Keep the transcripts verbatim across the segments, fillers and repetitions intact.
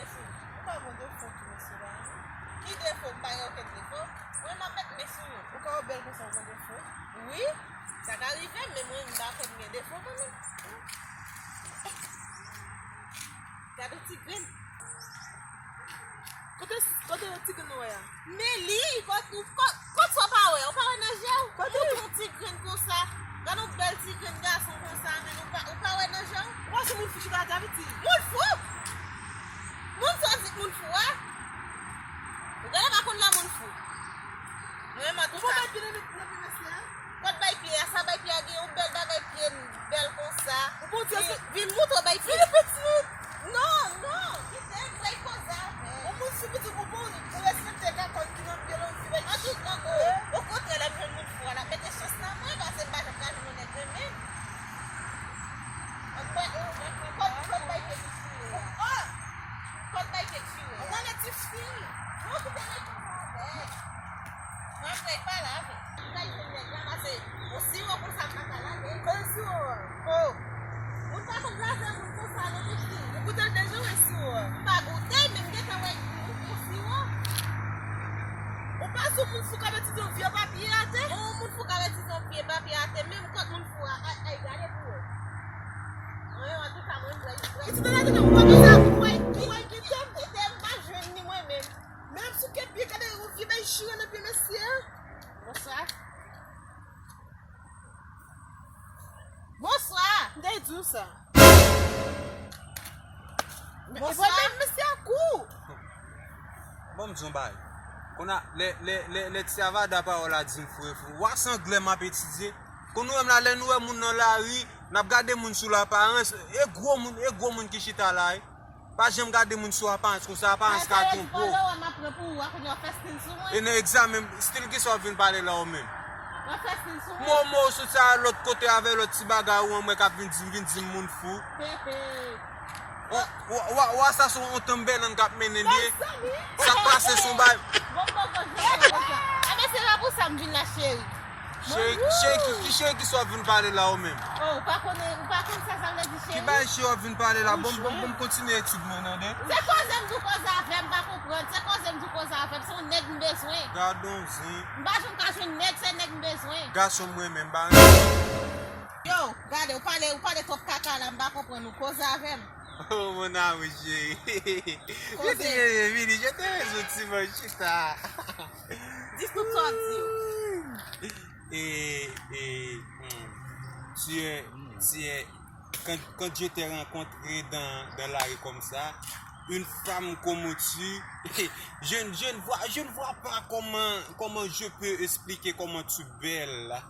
Ou pa gen defo tou, mesye la. Ki defo? M pa gen okenn defo. Mwen, m ap met men sou yo. Ou ka wè bèl konsa, ou gen defo? Wi, sa ka rive, men mwen, m pa kwè m gen defo, mwen menm. Gade ti grenn. Kote, kote ti grenn ou wè a? Men li, kot, kot, kot sa w pa wè? Ou pa wè nan je w? Kote? Ou yon ti grenn konsa. Gade yon bèl ti grenn gason konsa, men ou pa, ou pa wè nan je w? Ou pa sou moun fou chita atè avèti? Moun fou? Moun sa w di moun fou a? Ou genlè pa konn lè moun fou. Mwen, an tou ka. Ou pa bay pye nan pye mesye a? Kot bay pye a? Sa bay pye a gen yon bèl bagay pye bèl konsa. Ou bon Dye, vin, vin moutre w bay pye. Vin piti. Non, non, kite m bay koze avè l. Yon moun sou piti pou bon, ou respekte kakòn ki nan pye l, ou di bay. An tou ka, o, okontrè, lè m jwenn moun fou a, l ap mete chans nan mwen, paske m pa janm ka jwenn yon nèg renmen m. Mwen, mwen, mwen, kot, kot bay pye ki fou a? Oh! Kot bay pye ki fou a? Ou konnen ti fi. Non, kite nèg konsa avè l. Mwen, mwen, pale avè l. M pral jwenn nèg la, pase yon siwo konsa m pa ka lage. Kote siwo a? Oh! Moun pa konn blaze moun konsa, non, piti. Ou goute l deja, wè, siwo a? M pa goute, men m gentan wè yon, yon siwo. Ou pa sou moun fou k ap itilize yon vye papye atè? Yon moun fou k ap itilize yon vye papye atè, menm kot moun fou a, ay, ay, gade pou wè. Mwen, an tou ka, mwen, m pral, m pral. Piti, tande, tande, ou pa konn sa, ou wè, ou wè, kite m, kite m pa jwenn ni mwen menm. Men m sou kè pye, gade yon vye bay chire nan pye mesye a. Bonswa. Bonswa. M te di w sa. Bonswa. Mesye a kou. Bon, m di yon bagay. Kounye a, lè, lè, lè, lè ti avada pawòl la di m fou e fou. Wa se anglè m ap etidye. Kounye a, nou menm la, lè nou wè moun nan lari, n ap gade moun sou laparans. E gwo moun, e gwo moun ki chita la, wi. Pa janm gade moun sou aparans konsa, aparans ka twonpe w. E nan egzamen, stil kisa w vin pale la ou menm? Mwen, mwen, ou soti a lòt kote avè lòt ti bagay ou an mwen k ap vin di m, vin di m moun fou. Wa, wa, wa, wa sa se yon tanbèlan k ap mennen li ye. Sa k pase se yon bagay. Enben, se pa pou sa m vin la, cheri. Cheri, cheri, ki, ki cheri ki sa w ap vin pale la ou menm? Oh, ou pa konnen, ou pa konn sa sa vle di, cheri? Ki bagay cheri w ap vin pale la? Bon, bon, bon, m kontinye etid mwen, tande. Se koze m di w koze avè m, m pa konprann. Se koze m di w koze avè m, se yon nèg m bezwen. Gad on zen. M pa janm ka jwenn nèg, se nèg m bezwen. Gason m renmen, m pa renmen. Yo, gade, ou pale, ou pale twòp kaka la, m pa konprann ou. Koze avè m. Oh, mon amour chéri. Koze. Vini, vini, vini, je te raison, ti man, chita. Di tout sa w ap di yo. Et, et, hmm, tu es, tu es, quand, quand je t'ai rencontré dans, dans la rue comme ça, une femme comme tu, je, je ne vois, je ne vois pas comment, comment je peux expliquer comment tu belle.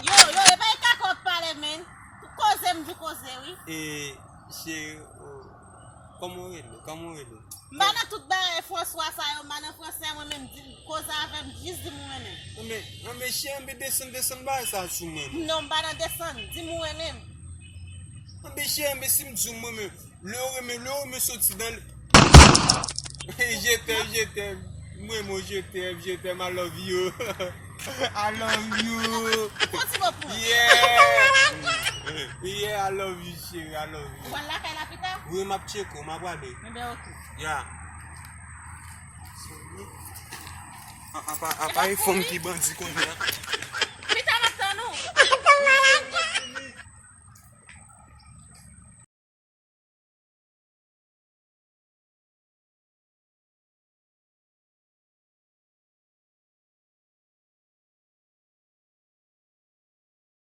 Yo, yo, e pa e kaka w ap pale, men. Koze m di koze, wi. E, cheri, oh, kòman w rele? Kòman w rele? M pa nan tout bagay Franswa sa yo, m pa nan fransè, mwen menm, di, koze avè m, jis di m ou renmen m. Anben, anben, cheri, anben, desann, desann bagay sa sou mwen, non. Non, m pa nan desann, di m ou renmen m. Anben, cheri, anben, si m di w mwen menm, lè w renmen, lè w renmen soti nan l-, je t'aime, je t'aime. Mwen, mwen, je t'aime, je t'aime, I love you. I love you. Fon ti mo pou. Yeah. Yeah, I love you, cheri, I love you. Ou pral lakay la pita? Wi, m ap tcheke w, m ap prale. Enben, oke. Ya. A, apa, apa e fanm ki bandi kounye a?